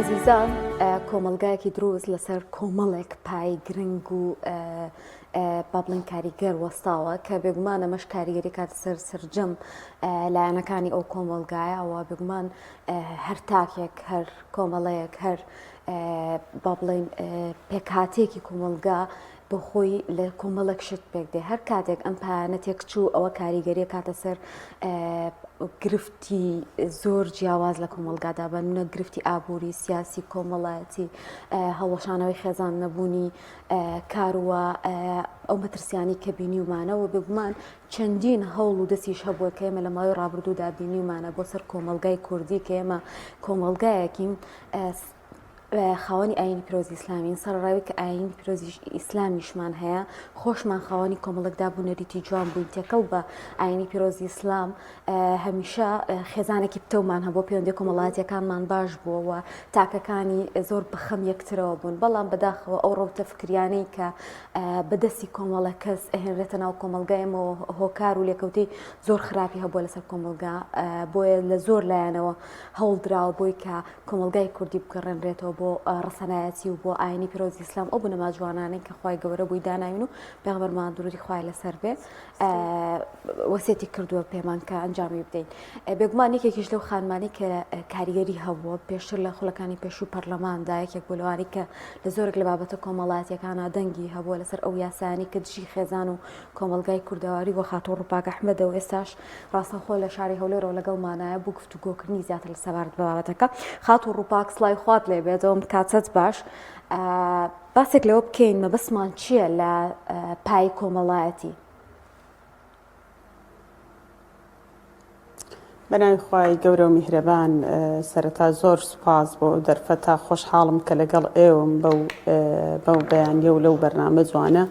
ئەزیزان کۆمەڵگایەکی دروست لەسەر کۆمەڵێک پای گرنگ و با بڵێن کاریگەر وەستاوە کە بێگومان ئەمەش کاریگەری کاتە سەر سەرجەم لایەنەکانی ئەو کۆمەڵگایەوە بێگومان هەر تاکێک هەر کۆمەڵەیەک هەر با بڵێن پێکهاتەیەکی کۆمەڵگا بۆ خۆی لە کۆمەڵێک شت پێک دێ هەر کاتێک ئەم پایانە تێکچوو ئەوە کاریگەریە کاتە سەر گرفتی زۆر جیاواز لە کۆمەڵگادا بە نمونە گرفتی ئابووری سیاسی کۆمەڵایەتی هەڵوەشانەوەی خێزان نەبوونی کاروە ئەو مەترسیانی کە بینیومانەوە بێگومان چەندین هەوڵ و دەستیش هەبووە کە ئێمە لە ماوەی ڕابردوودا بینیومانە بۆ سەر کۆمەڵگای کوردی کە ئێمە کۆمەڵگایەکین خاوەنی ئاینی پیرۆزی ئیسلامین سەرەڕای کە ئاینی پیرۆزی ئیسلامیشمان هەیە خۆشمان خاوەنی کۆمەڵک داب و نەریتی جوان بووین تێکەڵ بە ئاینی پیرۆزی ئیسلام هەمیشە خێزانێکی پتەومان هەبوو پەیوەندی کۆمەڵاتیەکانمان باش بووەوە تاکەکانی زۆر بەخەم یەکترەوە بوون بەڵام بەداخەوە ئەو ڕەوتە فکریانەی کە بەدەستی کۆمەڵە کەس ئەهێنرێتە ناو کۆمەڵگای ئێمەوە هۆکار و لێکەوتەی زۆر خراپی هەبووە لەسەر کۆمەڵگا بۆیە لە زۆر لایەنەوە هەوڵدراوە بۆی کە کۆمەڵگای کوردی بگەڕێنرێتەوە بۆ ڕەسەنایەتی و بۆ ئاینی پیرۆزی ئیسلام ئەو بنەما جوانانەی کە خوای گەورە بۆی داناوین و پێغەمبەرمان درودی خوای لەسەر بێ وەسێتی کردووە پێمان کە ئەنجامی بدەین بێگومان یەکێکیش لەو خانمانی کە کاریگەری هەبووە پێشتر لە خولەکانی پێشوو پەرلەماندا یەکێک بۆ لەوانی کە لە زۆرێک لە بابەتە کۆمەڵاتیەکانە دەنگی هەبووە لەسەر ئەو یاسانی کە دژی خێزان و کۆمەڵگای کوردەواری بۆ خاتوو ڕووپاک ئەحمەدە و ئێستاش ڕاستەوخۆ لە شاری هەولێرەوە لەگەڵمانایە بۆ گفتوگۆکردنی زیاتر لە سەبارەت بە بابەتەکە. خاتوو ڕووپاک سڵاوی خوات لێ بێت ئەوم کاتت باش. باسێک لەوە بکەین مەبەستمان چییە لە پای کۆمەڵایەتی؟ بەناوی خوای گەورە و میهرەبان سەرەتا زۆر سوپاس بۆ ئەو دەرفەتە خۆشحاڵم کە لەگەڵ ئێوەم بەو بەو بەیانیە و لەو بەرنامە جوانە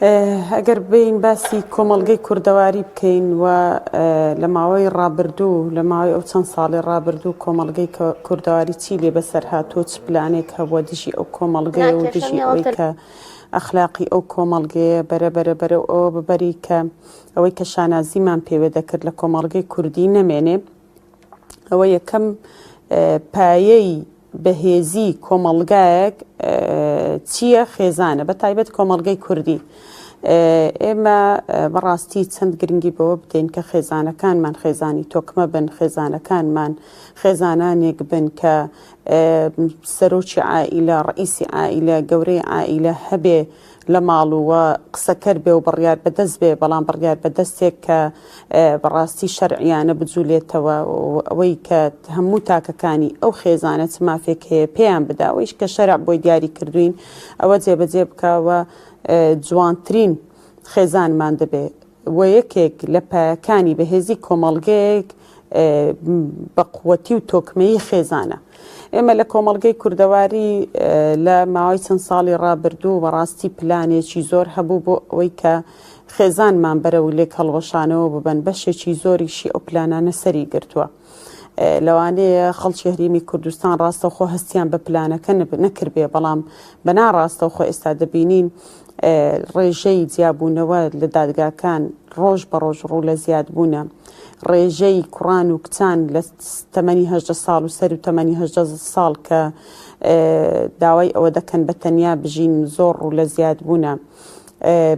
ئەگەر بین باسی کۆمەڵگەی کوردەواری بکەین و لە ماوەی ڕابردوو لە ماوەی ئەو چەند ساڵی ڕابردوو کۆمەڵگەی کوردەواری چی لێ بەسەر هاتووە چ پلانێک هەبووە دژی ئەو کۆمەڵگەیە و دژی ئەوەی کە ئەخلاقی ئەو کۆمەڵگەیە بەرە بەرە بەرەو ئەوە ببەری کە ئەوەی کە شانازیمان پێوێ دەکرد لە کۆمەڵگەی کوردی نەمێنێ ئەوە یەکەم پایەی بەهێزی کۆمەڵگایەک چییە خێزانە بە تایبەت کۆمەڵگەی کوردی ئێمە بەڕاستی چەند گرنگی بەوە بدەین کە خێزانەکانمان خێزانی تۆکمە بن خێزانەکانمان خێزانانێک بن کە سەرۆکی عائیلە ڕئیسی عائیلە گەورەی عائیلە هەبێ لە ماڵ و قسەکەر بێ و بڕیار بەدەست بێ، بەڵام بڕیار بەدەستێک کە بەڕاستی شەرعیانە بجولێتەوە و ئەوەی کە هەموو تاکەکانی ئەو خێزانە چ مافێک هەیە پێیان بدا، ئەوەیش کە شەرع بۆی دیاری کردووین ئەوە جێبەجێ بکا و جوانترین خێزانمان دەبێ. و یەکێک لە پایەکانی بەهێزی کۆمەڵگەیەک بە قوتی و تۆکمەیی خێزانە. ئێمە لە کۆمەڵگەی کوردەواری لە ماوەی چەند ساڵی ڕابردوو بەڕاستی پلانێکی زۆر هەبوو بۆ ئەوەی کە خێزانمان بەرەو لێک هەڵوەشانەوە ببەن بەشێکی زۆریشی ئەو پلانانە سەری گرتووە. لەوانەیە خەڵکی هەرێمی کوردستان ڕاستەوخۆ هەستیان بە پلانەکە نەکردبێ بەڵام بە ناڕاستەوخۆ ئێستا دەبینین ڕێژەی جیابوونەوە لە دادگاکان ڕۆژ بە ڕۆژ ڕوو لە زیادبوونە ڕێژەی کوڕان و کچان لە تەمەنی هەژدە ساڵ و سەر و تەمەنی هەژدە ساڵ کە داوای ئەوە دەکەن بە تەنیا بژین زۆر ڕوو لە زیادبوونە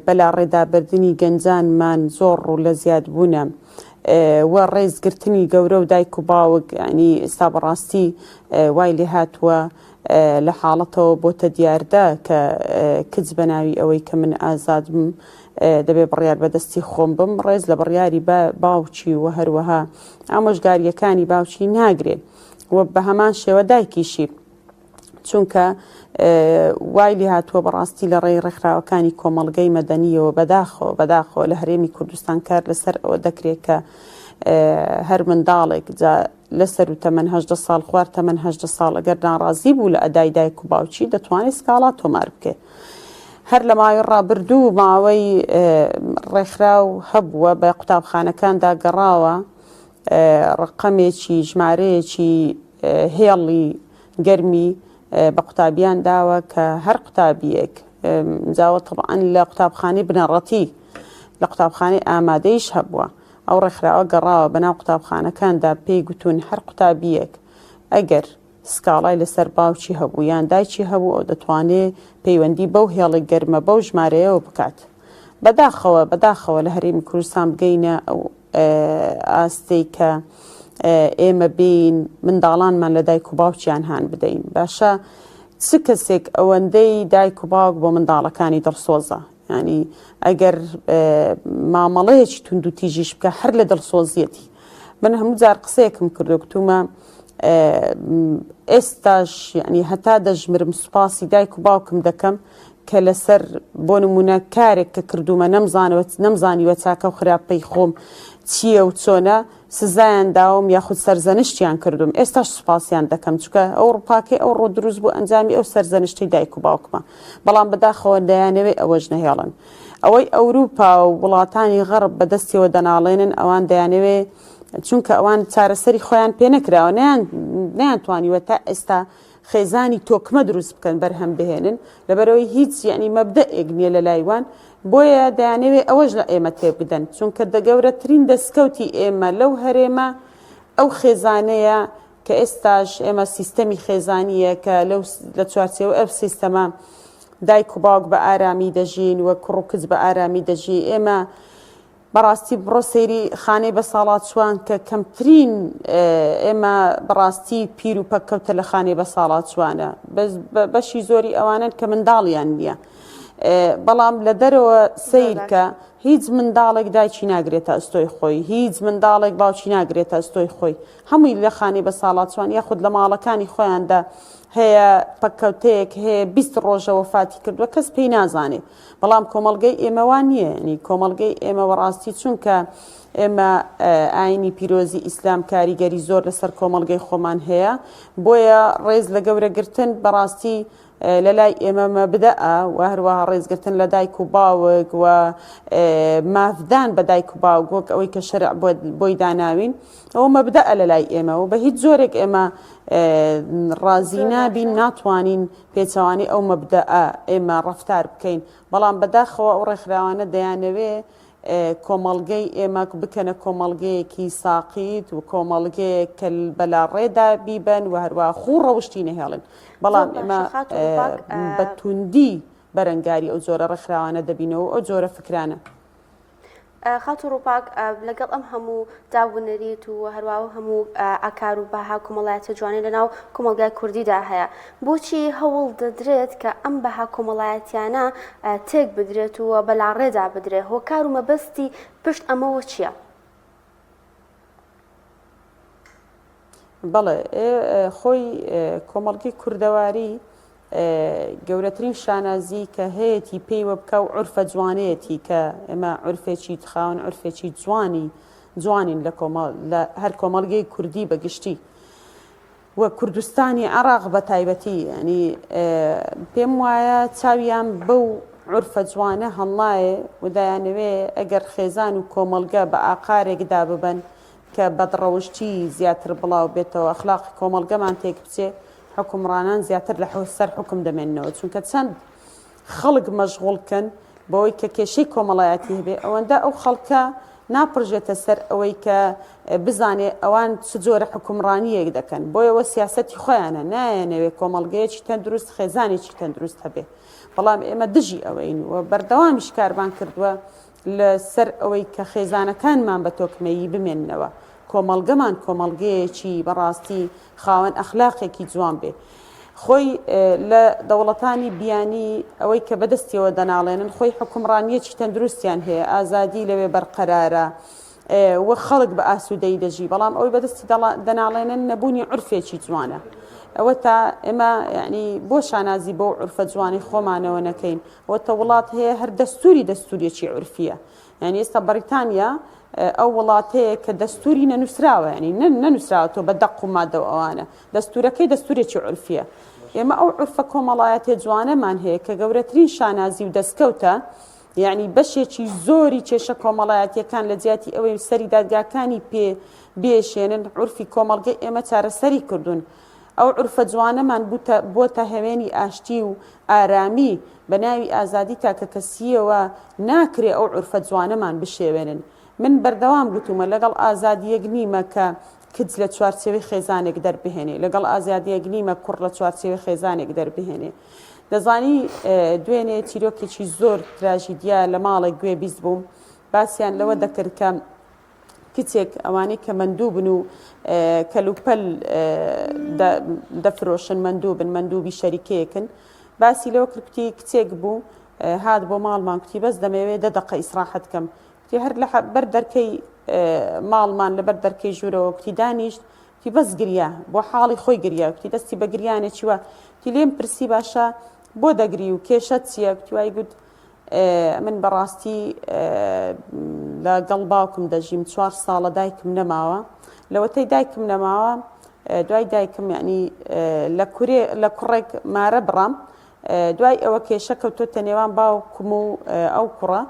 بەلاڕێدابردنی گەنجانمان زۆر ڕوو لە زیادبوونە. و ڕێزگرتنی گەورە و دایک و باوک ینی ئێستا بەڕاستی وای لێ هاتووە لە حاڵەتەوە بۆتە دیاردە کە کچ بە ناوی ئەوەی کە من ئازاد بم دەبێ بڕیار بەدەستی خۆم بم ڕێز لە بڕیاری باوکی و هەروەها ئامۆژگاریەکانی باوکی ناگرێ و بە هەمان شێوە دایکیشی. چونکە وای لێ هاتووە بەڕاستی لە ڕێی ڕێکخراوەکانی کۆمەڵگەی مەدەنیەوە بەداخەوە بەداخەوە لە هەرێمی کوردستان کار لەسەر ئەوە دەکرێت کە هەر منداڵێک جا لەسەر و تەمەن هەدە ساڵ خوار تەمەن هەدە ساڵ ئەگەر ناڕازی بوو لە ئەدای دایک و باوکی دەتوانێت سکاڵا تۆمار بکەێت هەر لە ماوەی ڕابردوو ماوەی ڕێکخراو هەبووە بە قوتابخانەکاندا گەڕاوە ڕقەمێکی ژمارەیەکی هێڵی گەرمی بە قوتابیان داوە کە هەر قوتابیەک جاوە تەبعەن لە قوتابخانەی بنەڕەتی لە قوتابخانەی ئامادەیش هەبووە ئەو ڕێکخراوە گەڕاوە بەناو قوتابخانەکاندا پێی گوتون هەر قوتابیەک ئەگەر. سکاڵای لەسەر باوکی هەبوو یان دایکی هەبوو ئەو دەتوانێ پەیوەندی بەو هێڵی گەرمە بەو ژمارەیەوە بکات. بەداخەوە بەداخەوە لە هەرێمی کوردستان بگەینە ئەو ئاستەی کە ئێمە بێین منداڵانمان لە دایک و باوکیان هان بدەین. باشە چ کەسێک ئەوەندەی دایک و باوک بۆ منداڵەکانی دڵسۆزە؟ یانی ئەگەر مامەڵەیەکی توند و تیژیش بکە هەر لە دڵسۆزیەتی. من هەموو جار قسەیەکم کردو گوتومە ئێستاش یعنی هەتا دەژمرم سوپاسی دایک و باوکم دەکەم کە لەسەر بۆ نمونە کارێک کە کردومە نەمزانەوە نەمزانیوە چاکە و خراپەی خۆم چییە و چۆنە سزایان داوم یاخود سەرزەنشتیان کردوم ئێستاش سوپاسیان دەکەم چونکە ئەو ڕوپاکەی ئەو ڕۆ دروست بوو ئەنجامی ئەو سەرزەنشتەی دایک و باوکمە بەڵام بەداخەوە دەیانەوێ ئەوەش نەهێڵن ئەوەی ئەوروپا و وڵاتانی غەڕب بەدەستیەوە دەناڵێنن ئەوان دەیانەوێ چونکە ئەوان چارەسەری خۆیان پێ نەکراوە نیان نیانتوانیوە تا ئێستا خێزانی تۆکمە دروست بکەن بەرهەم بهێنن لەبەرەوەی هیچ یعنی مەبدەئێک نییە لە لایوان بۆیە دەیانەوێ ئەوەش لە ئێمە تێبدەن چونکە دە گەورەترین دەستکەوتی ئێمە لەو هەرێمە ئەو خێزانەیە کە ئێستاش ئێمە سیستەمی خێزانییە کە لەو لە چوارچێوە ئەو سیستەمە دایک و باوک بە ئارامی دەژین و کوڕ و کچ بە ئارامی دەژی ئێمە بەڕاستی بڕۆ سەیری خانەی بەساڵاچووان کە کەمترین ئێمە بەڕاستی پیر و پەککەوتە لە خانەی بەساڵاچووانە بەشی زۆری ئەوانن کە منداڵیان نییە بەڵام لە دەرەوە سیرکە هیچ منداڵێک دایکی ناگرێتە ئەستۆی خۆی هیچ منداڵێک باوکی ناگرێتە ئەستۆی خۆی هەمووی لە خانەی بەساڵاچووان یاخود لە ماڵەکانی خۆیاندا هەیە پەککەوتەیەک هەیە 20 ڕۆژە وەفاتی کردووە کەس پێی نازانێت بەڵام کۆمەڵگەی ئێمە وا نییە یعنی کۆمەڵگەی ئێمە وەڕاستی چونکە ئێمە ئاینی پیرۆزی ئیسلام کاریگەری زۆر لەسەر کۆمەڵگەی خۆمان هەیە بۆیە ڕێز لە گەورەگرتن بەڕاستی لە لای ئێمە مەبدەئە و هەروەها ڕێزگرتن لە دایک و باوک و مافدان بە دایک و باوک وەک ئەوەی کە شەرع بۆی داناوین ئەوە مەبدەئە لە لای ئێمە و بە هیچ جۆرێک ئێمە ڕازی نابین ناتوانین پێچەوانەی ئەو مەبدەئە ئێمە ڕەفتار بکەین، بەڵام بەداخەوە ئەو ڕێکخراوانە دەیانەوێ کۆمەڵگەی ئێمە بکەنە کۆمەڵگەیەکی ساقیت و کۆمەڵگەیەک کە بەلاڕێدا بیبەن و هەروەها خوو ڕەوشتی نەهێڵن، بەڵام ئێمە بە توندی بەرەنگاری ئەو جۆرە ڕێکخراوانە دەبینەوە و ئەو جۆرە فکرانە. خاتوو ڕووپاک، لەگەڵ ئەم هەموو داب و نەریت و هەروا ئەو هەموو ئاکار و بەها کۆمەڵایەتیە جوانەی لەناو کۆمەڵگای کوردیدا هەیە، بۆچی هەوڵ دەدرێت کە ئەم بەها کۆمەڵایەتیانە تێک بدرێت و بەلاڕێدا بدرێت؟ هۆکار و مەبەستی پشت ئەمەوە چییە؟ بەڵێ، خۆی کۆمەڵگەی کوردەواری گەورەترین شانازی کە هەیەتی پێیوە بکا و عورفە جوانەیەتی کە ئێمە عورفێکی خاوەن عورفێکی جوانی جوانین لە کۆمەڵ لە هەر کۆمەڵگەی کوردی بە گشتی و کوردستانی عێراق بە تایبەتی ینی پێم وایە چاویان بەو عورفە جوانە هەڵنایێ و دایانەوێ ئەگەر خێزان و کۆمەڵگە بە ئاقارێکدا ببەن کە بەدڕەوشتی زیاتر بڵاو بێتەوە ئەخلاقی کۆمەڵگەمان تێک بچێ حوکمڕانان زیاتر لە سەر حوکم دەمێننەوە چونکە چەند خەڵک مەشغوڵ کەن بەوەی کە کێشەی کۆمەڵایەتی هەبێ ئەوەندە ئەو خەڵکە ناپڕژێتە سەر ئەوەی کە بزانێ ئەوان چ جۆرە حوکمڕانییەک دەکەن بۆیەوە سیاسەتی خۆیانە نایەنەوێ کۆمەڵگەیەکی تەندروست خێزانێکی تەندروست هەبێ بەڵام ئێمە دژی ئەوەین و بەردەوامیش کارمان کردووە لە سەر ئەوەی کە خێزانەکانمان بە تۆکمەیی بمێننەوە، کۆمەڵگەمان کۆمەڵگەیەکی بە ڕاستی خاوەن ئەخلاقێکی جوان بێ. خۆی لە دەوڵەتانی بیانی ئەوەی کە بەدەستیەوە دەناڵێنن خۆی حوکمڕانییەکی تەندروستیان هەیە، ئازادی لەوێ بەرقەرارە و خەڵک بە ئاسوودەیی دەژی، بەڵام ئەوەی بەدەستی دەناڵێنن نەبوونی عورفێکی جوانە. ئەوە تا ئێمە یانی بۆ شانازی بەو عورفە جوانەی خۆمانەوە نەکەین؟ وەتە وڵات هەیە هەر دەستوری دەستوریەکی عورفیە یعنی ئێستا بەریتانیا ئەو وڵاتەیە کە دەستوری نەنووسراوە ینی نەنووسراوە تۆ بە دەق و مادە و ئەوانە دەستورەکەی دەستورێکی عورفیە ئێمە ئەو عورفە کۆمەڵایەتێ جوانەمان هەیە کە گەورەترین شانازی و دەستکەوتە یعنی بەشێکی زۆری کێشە کۆمەڵایەتیەکان لە جیاتی ئەوەی سەری دادگاکانی پێ بێشێنن عورفی کۆمەڵگەی ئێمە چارەسەری کردوون ئەو عورفە جوانەمان بووتە هەوێنی ئاشتی و ئارامی، بە ناوی ئازادی تاکەکەسییەوە ناکرێ ئەو عورفە جوانەمان بشێوێنن. من بەردەوام گوتوومە لەگەڵ ئازادییەک نیمە کە کچ لە چوارچێوەی خێزانێک دەربهێنێ، لەگەڵ ئازادییەک نیمە کوڕ لە چوارچێوەی خێزانێک دەربهێنێ. دەزانی دوێنێ چیرۆکێکی زۆر تراژیدیا لە ماڵێک گوێ بیست بووم، باسیان لەوە دەکرد کە کچێک ئەوانەی کە مەندووبن و کەلوپەل دەفرۆشن مەندووبن مەندووبی شەریکەیەکن باسی لەوە کرد کوتی کچێک بوو هات بۆ ماڵمان کوتی بەس دەمەوێ دە دەقە ئیسراحەت کەم کوتی هەر لە بەر دەرکەی ماڵمان لەبەر دەرکەی ژوورەوە کوتی دانیشت کوتی بەس گریا بۆ حاڵی خۆی گریا کوتی دەستی بە گریانێکی وە کوتی لێم پرسی باشە بۆ دەگری و کێشەت چییە کوتی وای گوت من بەڕاستی لە گەڵ باوکم دەژیم چوار ساڵە دایکم نەماوە لەوەتەی دایکم نەماوە دوای دایکم یعنی لە کورێ لە کوڕێک مارە بڕام دوای ئەوە کێشە کەوتۆتە نێوان باوکم و ئەو کوڕە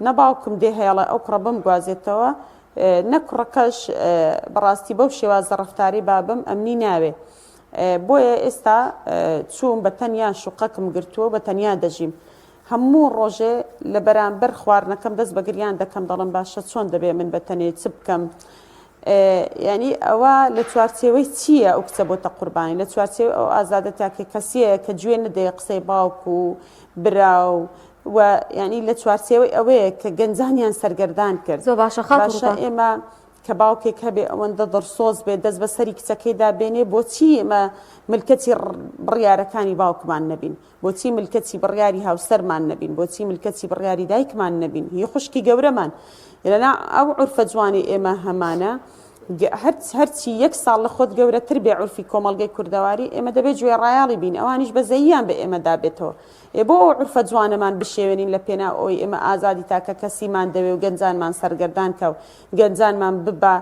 نە باوکم دێ هەیەڵە ئەو کوڕە بمگوازێتەوە نە کوڕەکەش بەڕاستی بەو شێوازە ڕەفتاری بابم ئەمنی ناوێ بۆیە ئێستا چووم بە تەنیا شوقەکم گرتووە بە تەنیا دەژیم هەموو ڕۆژێ لە بەرامبەر خواردنەکەم دەست بە گریان دەکەم دەڵێم باشە چۆن دەبێ من بە تەنێ چ بکەم یعنی ئەوە لە چوارچێوەی چییە ئەو کچە بۆتە قوربانی لە چوارچێوەی ئەو ئازادە تاکە کەسیە کە گوێ نەدەیە قسەی باوک و برا و و یعنی لە چوارچێوەی ئەوەیە کە گەنجانیان سەرگەردان کرد زۆر باشە خاتوو باشە ئێمە کە باوکێک هەبێ ئەوەندە دڵسۆز بێ دەست بە سەری کچەکەیدا بێنێ بۆچی ئێمە ملکەچی بڕیارەکانی باوکمان نەبین بۆچی ملکەچی بڕیاری هاوسەرمان نەبین؟ بۆچی ملکەچی بڕیاری دایکمان نەبین؟ هی خوشکی گەورەمان. لەنا ئەو عورفە جوانەی ئێمە هەمانە، هەرچی یەک ساڵ لە خۆت گەورەتر بێ عورفی کۆمەڵگەی کوردەواری، ئێمە دەبێ گوێڕایەڵی بین، ئەوانیش بەزەییان بە ئێمەدا بێتەوە. ئێ بۆ ئەو عورفە جوانەمان بشێوێنین لە پێناو ئەوەی ئێمە ئازادی تاکەکەسیمان دەوێ و گەنجانمان سەرگەردان کا و گەنجانمان ببا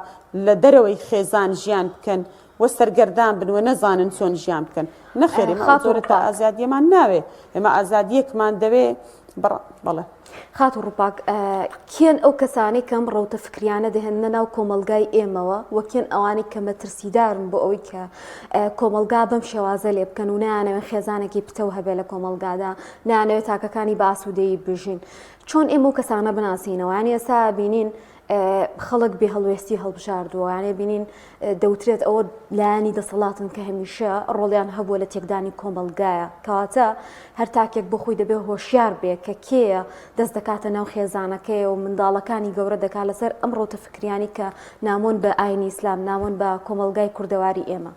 لە دەرەوەی خێزان ژیان بکەن و سەرگەردان بن و نەزانن چۆن ژیان بکەن نەخێر ئێمە ئەو جۆرە تا ئازادیەمان ناوێ ئێمە ئازادیەکمان دەوێ بەڵێ. خاتوو ڕووپاک کێن ئەو کەسانەی کەم ڕەوتە فکریانە دەهێننە ناو کۆمەڵگای ئێمەوە و کێن ئەوانەی کە مەترسیدارن بۆ ئەوەی کە کۆمەڵگا بەم شێوازە لێ بکەن و نایانەوێت خێزانێکی پتەو هەبێ لە کۆمەڵگادا نایانەوێت تاکەکانی بە ئاسوودەیی بژین چۆن ئێمە و کەسانە بناسینەوە یانی ئێستا بینین خەڵک بێ هەڵوێستی هەڵبژاردووە یانێ بینین دەوترێت ئەوە لایەنی دەسەڵاتن کە هەمیشە ڕۆڵیان هەبووە لە تێکدانی کۆمەڵگایە کەواتە هەر تاکێک بۆ خۆی دەبێ هۆشیار بێ کە کێیە دەست دەکاتە ناو خێزانەکەی و منداڵەکانی گەورە دەکات لەسەر ئەم ڕەوتە فکریانی کە نامۆن بە ئاینی ئیسلام نامۆن بە کۆمەڵگای کوردەواری ئێمە.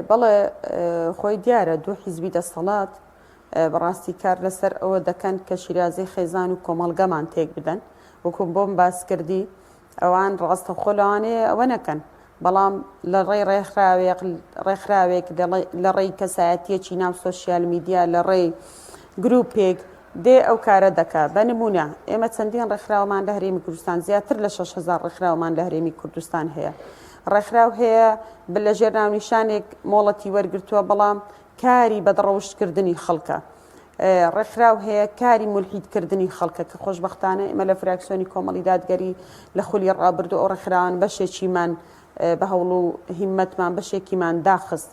بەڵێ خۆی دیارە دوو حیزبی دەسەڵات بەڕاستی کار لەسەر ئەوە دەکەن کە شیرازەی خێزان و کۆمەڵگەمان تێک بدەن وەکو بۆم باس کردی ئەوان ڕاستەخۆ لەوانەیە ئەوە نەکەن بەڵام لە ڕێی ڕێکخراوێک ڕێکخراوێک لە ڕێی کەسایەتیەکی ناو سۆشیال میدیا لە ڕێی گروپێک دێ ئەو کارە دەکا بە نمونە ئێمە چەندین ڕێکخراومان لە هەرێمی کوردستان زیاتر لە 6000 ڕێکخراومان لە هەرێمی کوردستان هەیە ڕێکخراو هەیە لە ژێر ناونیشانێک مۆڵەتی وەرگرتووە بەڵام کاری بەدڕەوشتکردنی خەڵکە ڕێکخراو هەیە کاری مولحیدکردنی خەڵکە کە خۆشبەختانە ئێمە لە فراکسیۆنی کۆمەڵی دادگەری لە خولی ڕابردوو ئەو ڕێکخراوان بەشێکیمان بە هەوڵ و هیمەتمان بەشێکیمان داخست.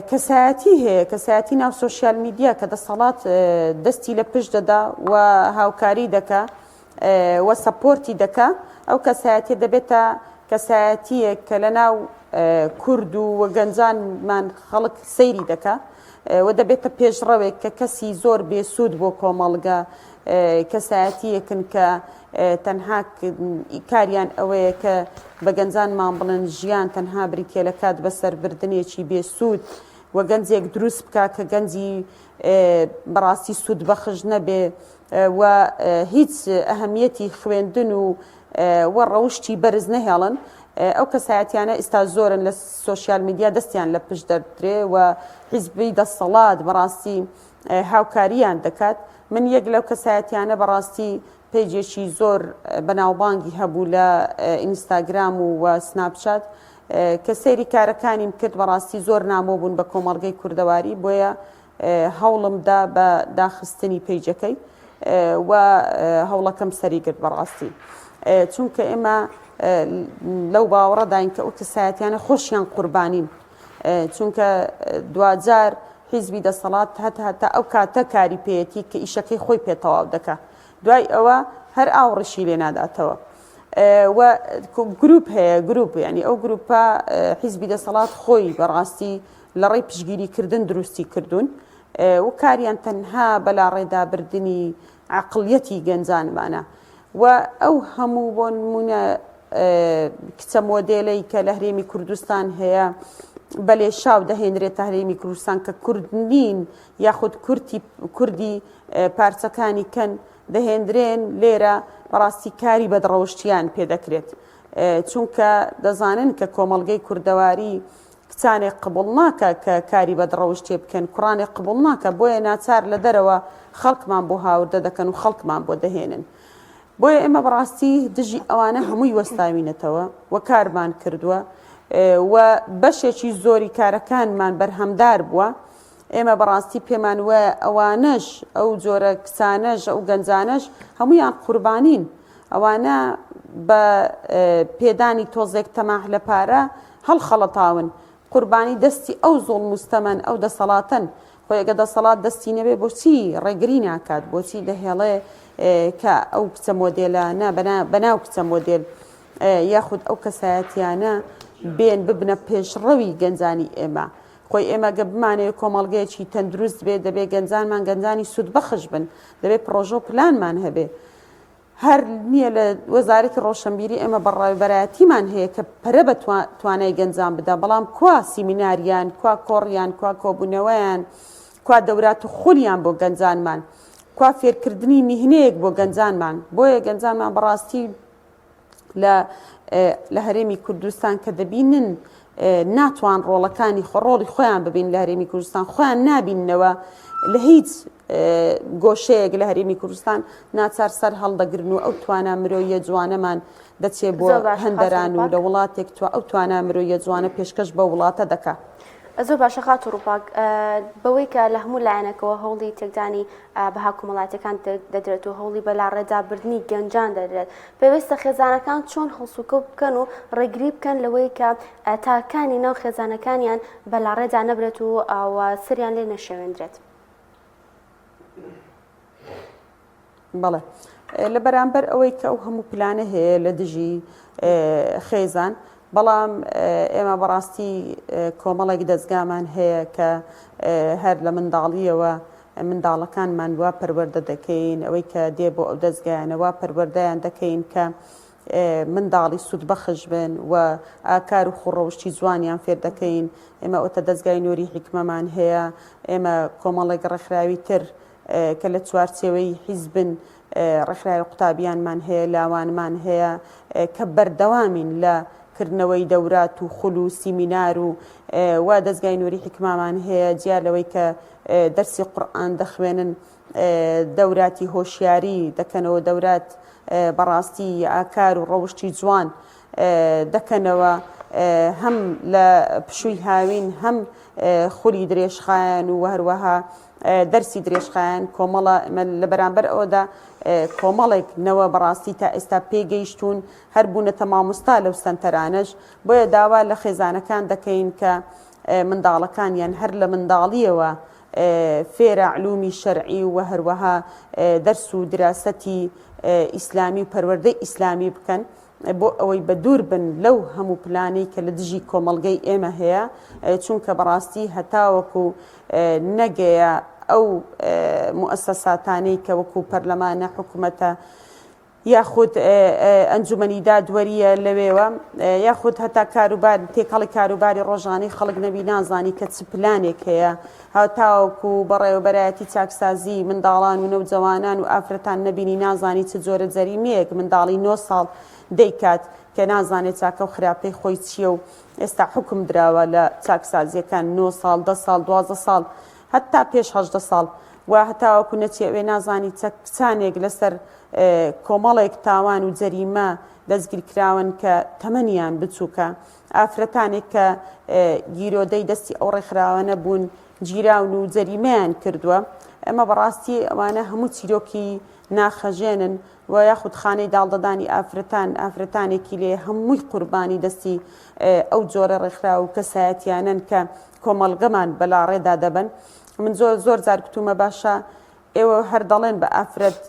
کەسایەتی هەیە کەسایەتی ناو سۆشیال میدیا کە دەسەڵات دەستی لە پشت دەدا و هاوکاری دەکا و support ی دەکا ئەو کەسایەتیە دەبێتە کەسایەتیەک کە لە ناو کورد و گەنجانمان خەڵک سەیری دەکا و دەبێتە پێشڕەوێک کە کەسی زۆر بێسوود بۆ کۆمەڵگە کەسایەتیەکن کە تەنها کاریان ئەوەیە کە بە گەنجانمان بڵێن ژیان تەنها بریتە لە کات بەسەربردنێکی بێسوود و گەنجێک دروست بکە کە گەنجی بەڕاستی سوودبەخش نەبێ و هیچ ئەهمیەتی خوێندن و و ڕەوشتی بەرز نەهێڵن ئەو کەسایەتیانە ئیستا زۆرن لە سۆشیال میدیا دەستیان لە پشت دەردرێ و حیزبی دەسەڵات بەڕاستی هاوکاریان دەکات من یەک لەو کەسایەتیانە بەڕاستی page ێکی زۆر بەناوبانگی هەبوو لە ئینستاگرام و و سناپچات کە سەیری کارەکانیم کرد بەڕاستی زۆر نامۆ بوون بە کۆمەڵگەی کوردەواری بۆیە هەوڵم دا بە داخستنی page ەکەی و هەوڵەکەم سەری گرت بەڕاستی چونکە ئێمە لەو باوەڕەداین کە ئەو کەسایەتیانە خۆشیان قوربانین چونکە دواجار حیزبی دەسەڵات هەتا هەتا ئەو کاتە کاری پێیەتی کە ئیشەکەی خۆی پێ تەواو دەکا دوای ئەوە هەر ئاوڕیشی لێ ناداتەوە. و گروپ هەیە گروپ یعنی ئەو گروپە حیزبی دەسەڵات خۆی بەڕاستی لە ڕێی پشگیریکردن دروستی کردوون و کاریان تەنها بەلاڕێدابردنی عقلیەتی گەنجانمانە و ئەو هەموو بۆ نمونە کچە مۆدێلەی کە لە هەرێمی کوردستان هەیە بە لێشاو دەهێنرێتە هەرێمی کوردستان کە کورد نین یاخود کورتی کوردی پارچەکانی کەن دەهێندرێن لێرە بەڕاستی کاری بەدڕەوشتیان پێ دەکرێت چونکە دەزانن کە کۆمەڵگەی کوردەواری کچانێک قبوڵ ناکە کە کاری بەدڕەوشتێ بکەن کوڕانێک قبوڵ ناکە بۆیە ناچار لە دەرەوە خەڵکمان بۆ هاوردە دەکەن و خەڵکمان بۆ دەهێنن بۆیە ئێمە بەڕاستی دژی ئەوانە هەمووی وەستاوینەتەوە و کارمان کردووە و بەشێکی زۆری کارەکانمان بەرهەمدار بووە ئێمە بەڕاستی پێمان وایە ئەوانەش ئەو جۆرە کچانەش ئەو گەنجانەش هەمویان قوربانین ئەوانە بە پێدانی تۆزێک تەماح لە پارە هەڵخەڵەتاون قوربانی دەستی ئەو زوڵم و ستەمەن ئەو دەسەڵاتەن خۆی ئەگە دەسەڵات دەستی نەبێ بۆچی ڕێگری ناکات بۆچی دەهێڵێ کە ئەو کچە مۆدێلانە بەناو کچە مۆدێل یاخود ئەو کەسایەتیانە بێن ببنە پێشڕەوی گەنجانی ئێمە خۆی ئێمە گە بمانەوێت کۆمەڵگەیەکی تەندروست بێ دەبێ گەنجانمان گەنجانی سوودبەخش بن دەبێ پڕۆژە و پلانمان هەبێ هەر نییە لە وەزارەتی ڕۆشنبیری ئێمە بەڕێوەبەرایەتیمان هەیە کە پەرە بە توانای گەنجان بدا بەڵام کوا سیمیناریان کوا کۆڕیان کوا کۆبوونەوەیان کوا دەورات و خولیان بۆ گەنجانمان کوا فێرکردنی میهنەیەک بۆ گەنجانمان بۆیە گەنجانمان بەڕاستی لە لە هەرێمی کوردستان کە دەبینن ناتوان ڕۆڵەکانی خۆ ڕۆڵی خۆیان ببین لە هەرێمی کوردستان خۆیان نابیننەوە لە هیچ گۆشەیەک لە هەرێمی کوردستان ناچار سەر هەڵدەگرن و ئەو توانا مرۆیە جوانەمان دەچێ بۆ هەندەران و لە وڵاتێک تو ئەو توانا مرۆیە جوانە پێشکەش بە وڵاتە دەکا. زۆر باشە خاتوو ڕووپاک، بەوەی کە لە هەموو لایەنێکەوە هەوڵی تێکدانی بەها کۆمەڵایەتیەکان دەدرێت و هەوڵی بەلاڕێدا بردنی گەنجان دەدرێت، پێویستە خێزانەکان چۆن هەڵسوکەوت بکەن و ڕێگری بکەن لەوەی کە تاکانی ناو خێزانەکانیان بەلاڕێدا نەبرێت و سەریان لێ نەشێوێندرێت؟ بەڵێ لە بەرامبەر ئەوەی کە ئەو هەموو پلانە هەیە لە دژی خێزان بەڵام ئێمە بەڕاستی کۆمەڵێک دەستگامان هەیە کە هەر لە منداڵیەوە منداڵەکانمان وا پەروەردە دەکەین ئەوەی کە دێ بۆ ئەو دەستگایانە وا پەروەردەیان دەکەین کە منداڵی سوودبەخش بن و ئاکار و خوڕەوشتی جوانیان فێر دەکەین ئێمە ئەوتە دەستگای نوری حیکمەمان هەیە ئێمە کۆمەڵێک ڕێکخراوی تر کە لە چوارچێوەی حیزبن ڕێکخراوی قوتابیانمان هەیە لاوانمان هەیە کە بەردەوامین لە کردنەوەی دەورات و خول و سیمینار و و دەستگای نوری حیکمامان هەیە جیا لەوەی کە دەرسی قورئان دەخوێنن دەوراتی هۆشیاری دەکەنەوە دەورات بەڕاستی ئاکار و ڕەوشتی جوان دەکەنەوە هەم لە پشووی هاوین هەم خولی درێژخایەن و هەروەها دەرسی درێژخایەن کۆمەڵە لە بەرامبەر ئەوەدا کۆمەڵێک نەوە بەڕاستی تا ئێستا پێگەیشتون هەر بوونەتە مامۆستا لەو سەنتەرانەش بۆیە داوا لە خێزانەکان دەکەین کە منداڵەکانیان هەر لە منداڵیەوە فێرە علومی شەرعی و هەروەها دەرس و دراسەتی ئیسلامی و پەروەردەی ئیسلامی بکەن بۆ ئەوەی بە دوور بن لەو هەموو پلانەی کە لە دژی کۆمەڵگەی ئێمە هەیە چونکە بەڕاستی هەتاوەکو نەگەیە ئەو موئەسەساتانەی کە وەکو پەرلەمانە حکومەتە یاخود ئەنجومەنی دادوەریە لەوێوە یاخود هەتا کاروبار تێکەڵی کاروباری ڕۆژانەی خەڵک نەبی نازانی کە چ پلانێک هەیە هەتاوەکو بەڕێوەبەرایەتی چاکسازی منداڵان و نەوجەوانان و ئافرەتان نەبینی نازانی چ جۆرە جەریمەیەک منداڵی نۆ ساڵ دەیکات کە نازانێت چاکە و خراپەی خۆی چییە و ئێستا حوکم دراوە لە چاکسازیەکان نۆ ساڵ دە ساڵ 12 ساڵ هەتا پێش 18 ساڵ و هەتاوەکو نەچێ ئەوێ نازانی چە کچانێک لەسەر کۆمەڵێک تاوان و جەریمە دەستگیرکراون کە تەمەنیان بچووکە ئافرەتانێک کە گیرۆدەی دەستی ئەو ڕێکخراوانە بوون گیراون و جەریمەیان کردووە ئەمە بەڕاستی ئەوانە هەموو چیرۆکی ناخەژێنن و یاخود خانەی داڵدەدانی ئافرەتان ئافرەتانێکی لێ هەمووی قوربانی دەستی ئەو جۆرە ڕێکخراو و کەسایەتیانەن کە کۆمەڵگەمان بەلاڕێدا دەبەن من زۆر زۆر جار گوتومە باشە. ئێوە هەر دەڵێن بە ئافرەت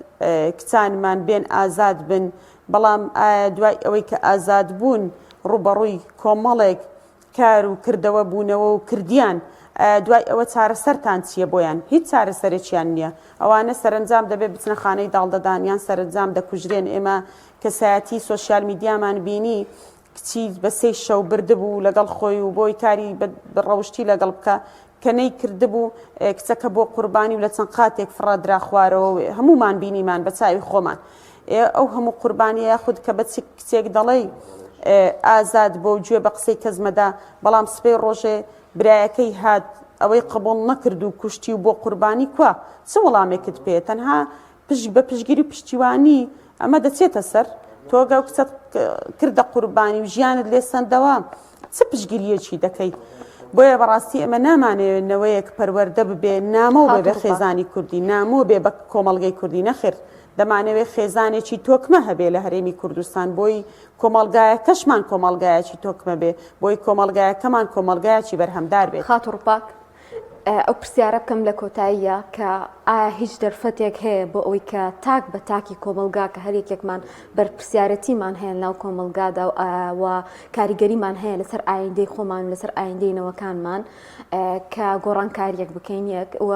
کچانمان بێن ئازاد بن، بەڵام ئایا دوای ئەوەی کە ئازاد بوون ڕووبەڕووی کۆمەڵێک کار و کردەوە بوونەوە و کردیان، ئایا دوای ئەوە چارەسەرتان چییە بۆیان؟ هیچ چارەسەرێکیان نییە. ئەوانە سەرەنجام دەبێت بچنە خانەی داڵدەدان یان سەرەنجام دەکوژرێن. ئێمە کەسایەتی سۆشیال میدیامان بینی کچی بە سێی شەو بردبوو لەگەڵ خۆی و بۆی کاری بە ڕەوشتی لەگەڵ بکا کە نەیکردبوو کچەکە بۆ قوربانی و لە چەند قاتێک فڕەدرا خوارەوە و هەموومان بینیمان بە چاوی خۆمان ئەو هەموو قوربانیە یاخود کە بە چ کچێک دەڵێی ئازاد بۆ و گوێ بە قسەی کەس مەدە بەڵام سبەی ڕۆژێ برایەکەی هات ئەوەی قبوڵ نەکرد و کوشتی و بۆ قوربانی کوا چ وەڵامێکت پێ تەنها پشت بە پشتگیری و پشتیوانی ئەمە دەچێتە سەر تۆ گەو کچەت کردە قوربانی و ژیانت لێ سەندەوە چ پشتگیریەکی دەکەی بۆیە بەڕاستی ئێمە نامانەوێت نەوەیەک پەروەردە ببێ نامۆ بێ بە خێزانی کوردی نامۆ بێ بە کۆمەڵگەی کوردی نەخێر دەمانەوێت خێزانێکی تۆکمە هەبێ لە هەرێمی کوردستان بۆی کۆمەڵگایەکەشمان کۆمەڵگایەکی تۆکمە بێ بۆی کۆمەڵگایەکەمان کۆمەڵگایەکی بەرهەمدار بێت. خاتوو ڕووپاک، ئەو پرسیارە بکەم لە کۆتاییە کە ئایا هیچ دەرفەتێک هەیە بۆ ئەوەی کە تاک بە تاکی کۆمەڵگا کە هەر یەکێکمان بەرپرسیارەتیمان هەیە ناو کۆمەڵگادا و کاریگەریمان هەیە لەسەر ئایندەی خۆمان و لەسەر ئایندەی نەوەکانمان کە گۆڕانکاریەک بکەین یەک و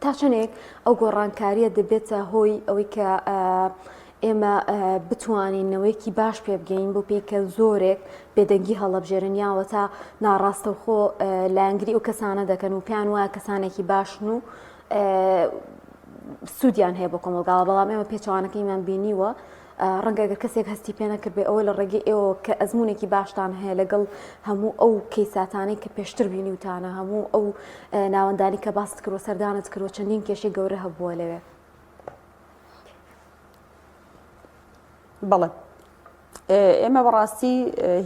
تا چەندێک ئەو گۆڕانکاریە دەبێتە هۆی ئەوەی کە ئێمە بتوانین نەوەیەکی باش پێ بگەین بۆ پێی کە زۆرێک بێدەنگی هەڵەبژێرن یاوەتا ناڕاستەوخۆ لایەنگری ئەو کەسانە دەکەن و پێیان وایە کەسانێکی باشن و سوودیان هەیە بۆ کۆمەڵگاوە بەڵام ئێمە پێچەوانەکەیمان بینیوە ڕەنگە گەر کەسێک هەستی پێ نەکردبێ ئەوە لە ڕێگەی ئێوە کە ئەزمونێکی باشتان هەیە لەگەڵ هەموو ئەو کەیساتانەی کە پێشتر بینیوتانە هەموو ئەو ناوەندانی کە باست کردوە سەردانت کردوە چەندین کێشەی گەورە هەبووە لەوێ. بەڵێ ئێمە بەڕاستی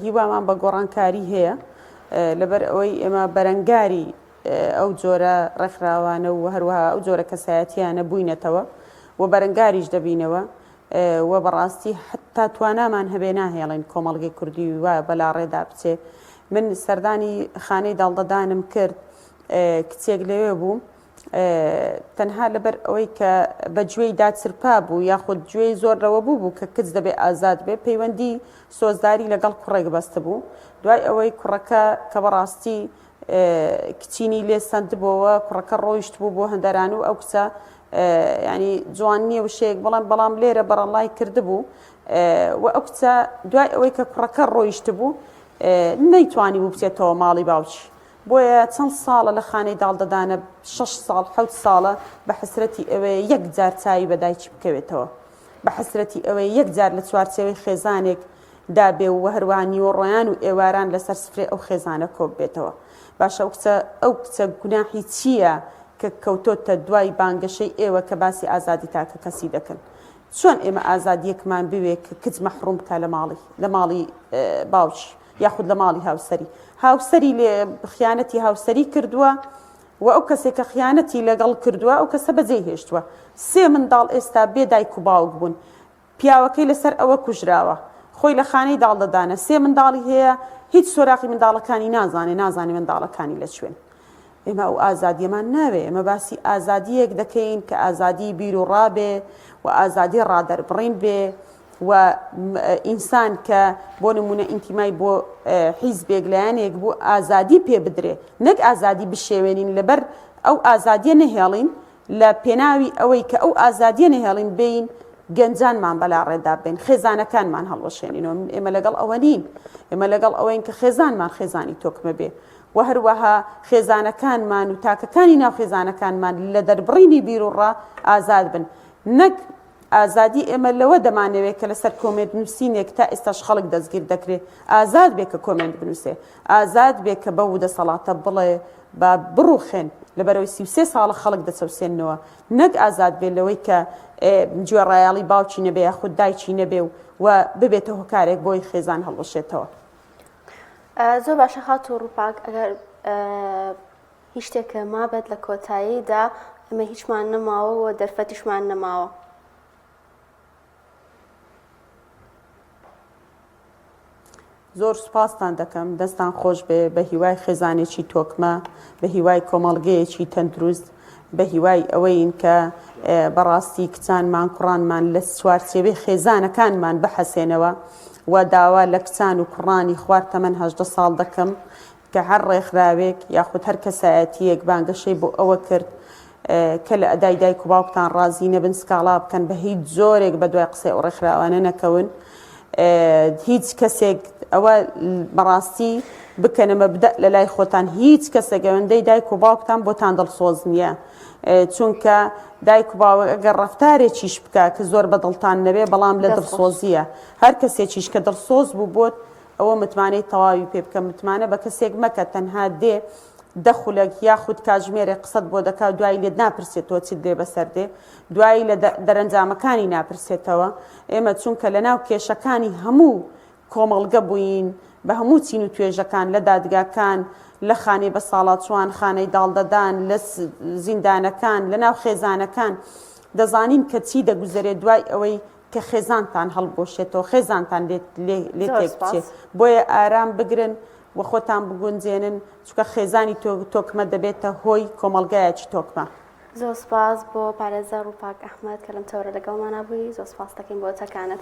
هیوامان بە گۆڕانکاری هەیە لەبەر ئەوەی ئێمە بەرەنگاری ئەو جۆرە ڕێکخراوانە و هەروەها ئەو جۆرە کەسایەتیانە بووینەتەوە و بەرەنگاریش دەبینەوە و بەڕاستی حتا توانامان هەبێ ناهێڵین کۆمەڵگەی کوردی وا بەلاڕێدا بچێ من سەردانی خانەی داڵدەدانم کرد کچێک لەوێ بوو تەنها لەبەر ئەوەی کە بە گوێی داچرپا بوو یاخود گوێی زۆر لەوە بوو بوو کە کچ دەبێ ئازاد بێ پەیوەندی سۆزداری لەگەڵ کوڕێک بەست بوو دوای ئەوەی کوڕەکە کە بەڕاستی کچینی لێ سندبەوە کوڕەکە ڕۆیشت بوو بۆ هەندەران و ئەو کچە ینی جوان نییە وشەیەک بەڵام بەڵام لێرە بەڕەڵای کردبوو و ئەو کچە دوای ئەوەی کە کوڕەکە ڕۆیشت بوو نەیتوانی بوو بچێتەوە ماڵی باوکی بۆیە چەند ساڵە لە خانەی داڵدەدانە، شەش ساڵ، حەوت ساڵە، بە حەسرەتی ئەوەیە یەک جار چاوی بە دایکی بکەوێتەوە. بە حەسرەتی ئەوەیە یەک جار لە چوارچێوەی خێزانێک دا بێ و هەروەها نیوەڕۆیان و ئێواران لەسەر سفرەی ئەو خێزانە کۆ ببێتەوە. باشە ئەو کچە، ئەو کچە گوناحی چییە کە کەوتۆتە دوای بانگەشەی ئێوە کە باسی ئازادی تاکەکەسی دەکەن؟ چۆن ئێمە ئازادییەکمان بوێ کە کچ مەحڕووم بکا لە ماڵی، لە ماڵی باوکی؟ یاخود لە ماڵی هاوسەری هاوسەری لێ خیانەتی هاوسەری کردووە و ئەو کەسێک کە خیانەتی لەگەڵ کردووە ئەو کەسە بەجێی هێشتووە سێ منداڵ ئێستا بێ دایک و باوک بوون پیاوەکەی لەسەر ئەوە کوژراوە خۆی لە خانەی داڵدەدانە سێ منداڵی هەیە هیچ سۆراقی منداڵەکانی نازانێ نازانێ منداڵەکانی لە کوێن ئێمە ئەو ئازادیەمان ناوێ ئێمە باسی ئازادیەک دەکەین کە ئازادی بیر و ڕابێ و ئازادی ڕادەربڕین بێ و ئینسان کە بۆ نمونە ئینتیمای بۆ حیزبێک لایەنێک بوو ئازادی پێ بدرێ نەک ئازادی بشێوێنین لەبەر ئەو ئازادیە نەهێڵین لە پێناوی ئەوەی کە ئەو ئازادیە نەهێڵین بین گەنجانمان بەلا ڕێدا بین خێزانەکانمان هەڵوەشێنینەوە ئێمە لەگەڵ ئەوە نین ئێمە لەگەڵ ئەوەین کە خێزانمان خێزانی تۆکمە بێ و هەروەها خێزانەکانمان و تاکەکانی ناو خێزانەکانمان لە دەربڕینی بیروڕا ئازاد بن نەک ئازادی ئێمە لەوە دەمانەوێ کە لەسەر کۆمێنت نووسینێک تا ئێستاش خەڵک دەستگیر دەکرێ ئازاد بێ کە کۆمێنت بنووسێ ئازاد بێ کە بەو دەسەڵاتە بڵێ با بڕوخێن لەبەرەوەی 33 ساڵە خەڵک دەچەوسێنەوە نەک ئازاد بێ لەوەی کە گوێڕایەڵی باوکی نەبێ یاخود دایکی نەبێ و و ببێتە هۆکارێک بۆی خێزان هەڵوەشێتەوە. زۆر باشە خاتوو ڕووپاک ئەگەر هیچ شتێک مابێت لە کۆتاییدا ئێمە هیچمان نەماوە و دەرفەتیشمان نەماوە. زۆر سوپاستان دەکەم دەستان خۆش بێ بە هیوای خێزانێکی تۆکمە بە هیوای کۆمەڵگەیەکی تەندروست. بە هیوای ئەوەین کە بەڕاستی کچانمان کوڕانمان لە چوارچێوەی خێزانەکانمان بحەسێنەوە و داوا لە کچان و کوڕانی خوار تەمەن 18 ساڵ دەکەم کە هەر ڕێکخراوێک یاخود هەر کەسایەتییەک بانگەشەی بۆ ئەوە کرد کە لە ئەدای دایک و باوکتان ڕازی نەبن سکاڵا بکەن بە هیچ جۆرێک بە دوای قسەی ئەو ڕێکخراوانە نەکەون هیچ کەسێک ئەوە بەڕاستی بکەنە مەبدە لە لای خۆتان هیچ کەسێک ئەوەندەی دایک و باوکتان بۆتان دڵسۆز نییە چونکە دایک و باوک ئەگەر ڕفتارێکیش بکە کە زۆر بە دڵتان نەبێ بەڵام لە دڵسۆزیە هەر کەسێکیش کە دڵسۆز بوو بۆت ئەوە متمانەی تەواوی پێ بکە، متمانە بە کەسێک مەکە تەنها دێ دە خولەک یاخود کاتژمێرێک قسەت بۆ دەکا و دوایی لێت ناپرسێتەوە چیت لێ بەسەر دێ، دوایی لە دەرەنجامەکانی ناپرسێتەوە. ئێمە چونکە لەناو کێشەکانی هەموو کۆمەڵگە بووین، بە هەموو چین و توێژەکان، لە دادگاکان، لە خانەی بەساڵاچووان، خانەی داڵدەدان، لە زیندانەکان، لەناو خێزانەکان، دەزانین کە چی دەگوزەرێ دوای ئەوەی کە خێزانتان هەڵبوەشێتەوە خێزانتان لێ لێ لێ زۆر تێک سپاس. بچێ بۆیە ئارام بگرن و خۆتان بگونجێنن چونکە خێزانی تۆ تۆکمە دەبێتە هۆی کۆمەڵگایەکی تۆکمە. زۆر سپاس بۆ پارێزەر ڕووپاک ئەحمەد کە لەم تەوەرە لەگەڵمانا بووی زۆر سپاست دەکەین بۆ وتەکانت.